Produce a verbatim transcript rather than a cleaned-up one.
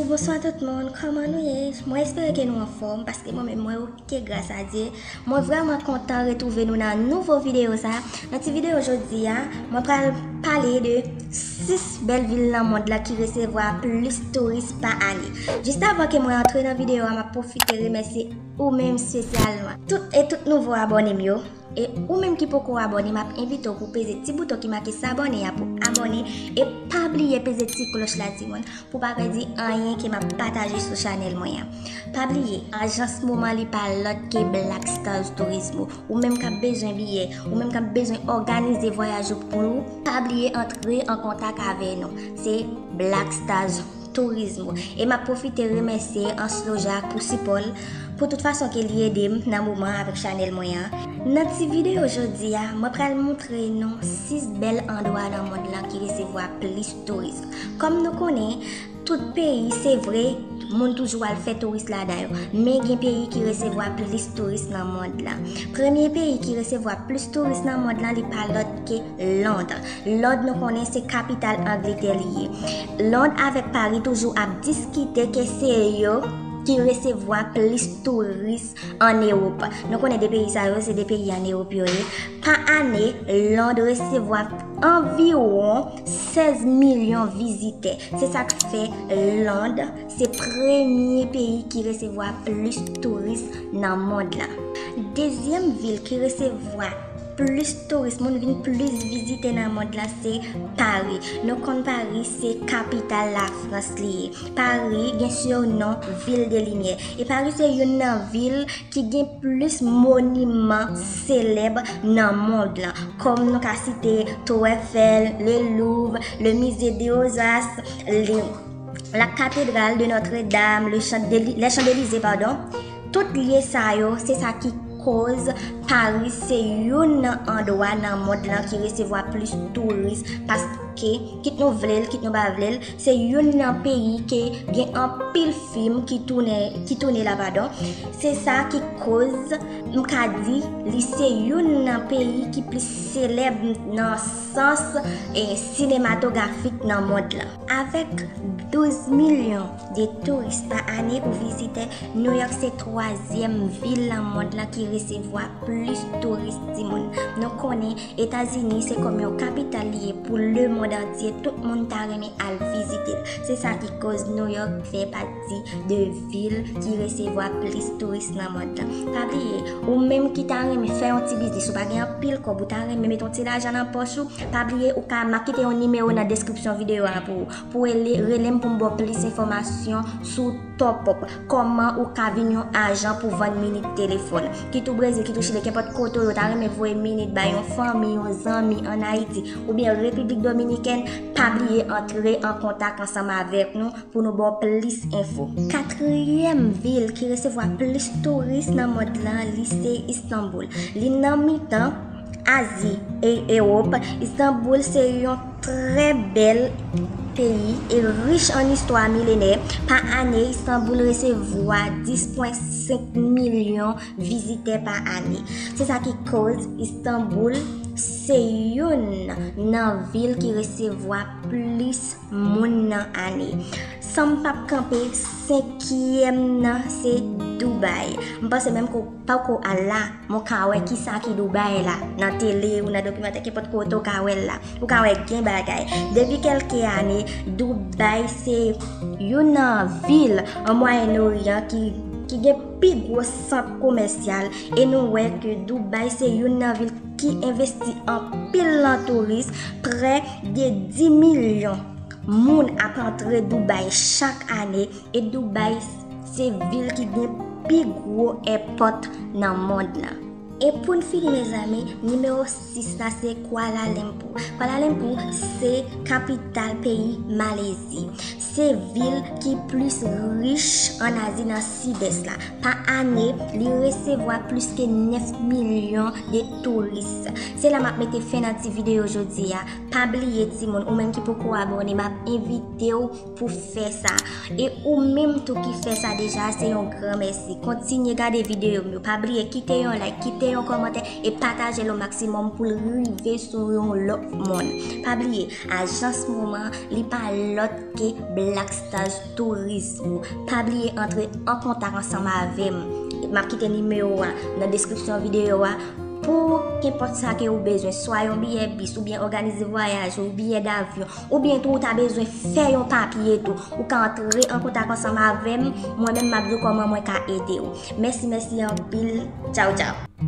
Bonswa tout moun, kòman nou ye? Mwen espere ke nou anfòm, paske mwen menm mwen oke, gras a Dye. Mwen vrèman kontan retwouve nou nan nouvo videyo sa. Nan ti videyo jodi a, mwen pral pale de sis bèl vil nan mond la ki resevwa plis touris pa ane. Jis avan ke mwen antre nan videyo a, m ap pwofite remèsye ou menm espesyalman. Tout e tout nouvo abòne m yo. E ou menm ki poko abòne, m ap envite w pou peze ti bouton ki make s'abonner a pou abòne. E pa bliye peze ti klòch la, timoun, pou pa pèdi anyen ke m ap pataje sou chanèl mwen an. Pa bliye, ajans moman li pa lòt ke Black Stars Turismo. Ou menm k ap bezwen biyè, ou menm k ap bezwen òganize vwayaj ou pou ou, pa bliye antre an kontak avè nou. Se Black Stars Turismo. E m ap pwofite remèsye Anse Lojac pou sipò l, pou tout fason ke li ede m nan moman avèk chanèl mwen an. Nan ti videyo jodi a, mwen pral montre nou sis bèl andwa nan mond lan ki resevwa plis touris. Kòm nou konnen, tout peyi, se vre, moun toujou al fè touris ladan yo, men gen peyi ki resevwa plis touris nan mond lan. Premye peyi ki resevwa plis touris nan mond lan, li pa lòt ke Lond. Lond, nou konnen, se kapital Angletè li ye. Lond avèk Pari toujou ap diskite ke se yo ki resevwa plis touris an Ewòp. Nou konnen de peyi sa yo, se de peyi an Ewòp yo ye. Pa ane, Lond resevwa anviwon sèz milyon vizitè. Se sa k fè Lond se premye peyi ki resevwa plis touris nan mond lan. Dezyèm vil ki resevwa plis touris, moun vin plis vizite nan mond lan, se Pari. Nou konn Pari se kapital Lafrans li ye. Pari gen sinon vil de limyè. E Pari se youn nan vil ki gen plis moniman selèb nan mond lan. Kòm nou ka site Tour Eiffel, le Louvre, le Musée d'Orsay, le, la Cathédrale de Notre-Dame, le Champs-Ély-, les Champs-Élysées, pardon. Tout lye sa yo, se sa ki koz Paris se youn nan andwa nan mond lan ki resevwa plis touris, paske, kit nou vle l, kit nou pa vle l, se youn nan peyi ke gen anpil fim ki tounen, ki tounen la, padon. Se sa ki koz m ka di li se youn nan peyi ki plis selèb nan sans, e, sinematografik nan mond lan. Avèk douz milyon de touris pa ane pou vizitè, New York se twazyèm vil nan mond lan ki resevwa plis touris, timoun. Nou konnen Etazini se kòm yon kapital li ye pou lemonn antye, tout moun ta renmen al vizite l. Se sa ki koz New York fè pati de vil ki resevwa plis touris nan mond lan. Pa bliye, ou menm ki ta renmen fè yon ti biznis, ou pa gen anpil kòb, ou ta renmen mete yon ti lajan nan pòch ou, pa bliye ou ka, m ap kite yon nimewo nan deskripsyon videyo a pou ou, pou w rele, rele m pou m ba w plis enfòmasyon sou top up. Kòman ou ka vin yon ajan pou vann minit telefòn. Kit ou Brezil, kit ou Chili, kenpòt kote w ye, ou ta renmen voye minit bay yon fanmi, yon zanmi ann Ayiti, oubyen Repiblik Dominikèn, pa bliye antre an kontak ansanm avèk nou pou nou ba w plis enfo. Katriyèm vil ki resevwa plis touris nan mond lan, li se Istanbul. Li nan mitan Azi e Ewòp, Istanbul se yon trè bèl peyi e rich an istwa milenè. Pa ane, Istanbul resevwa dis pwen senk milyon vizitè pa ane. Se sa ki koz Istanbul se youn nan vil ki resevwa plis moun nan ane. San m p ap kanpe, senkyèm nan se Dubai. M panse menm ke w poko al la, men w ka wè kisa ki Dubai la nan tele ou nan dokimantè, kenpòt kote w ka wè l la. Ou ka wè gen bagay. Depi kèlke ane, Dubai se youn nan vil an Mwayen Oryan ki, ki gen pi gwo sant komèsyal, e nou wè ke Dubai se youn nan vil ki envesti anpil nan touris, prè de dis milyon moun ap antre Dubai chak ane, e Dubai se vil ki gen pi gwo èpòt nan mond lan. E pou n fini, mezanmi, nimewo sis la se Kuala Lumpur. Kuala Lumpur se kapital peyi Malezi. Se vil ki plis rich ann Azi nan Sidès la. Pa ane, li resevwa plis ke nèf milyon de touris. Se la m ap mete fen nan ti videyo jodi a. Pa bliye, timoun, ou menm ki poko abòne, m ap envite w pou fè sa. E ou menm tou ki fè sa deja, se yon gran mèsi. Kontinye gade videyo m yo. Pa bliye kite yon like, kite yon kòmantè e pataje l o maksimòm pou l rive sou yon lòt moun. Pa bliye, ajans Moman, li pa lòt ke Black Stars Tourismo. Pa bliye antre an kontak ansanm avè m. M ap kite nimewo a nan deskripsyon videyo a. Pou kenpòt sa ke ou bezwen, swa yon biyè bis, oubyen òganize vwayaj ou, biyè davyon, oubyen tou ou ta bezwen fè yon papye tou, ou ka antre an kontak ansanm avè m. Mwen menm m ap di w kòman mwen ka ede w. Mèsi, mèsi anpil. Tchaw, tchaw.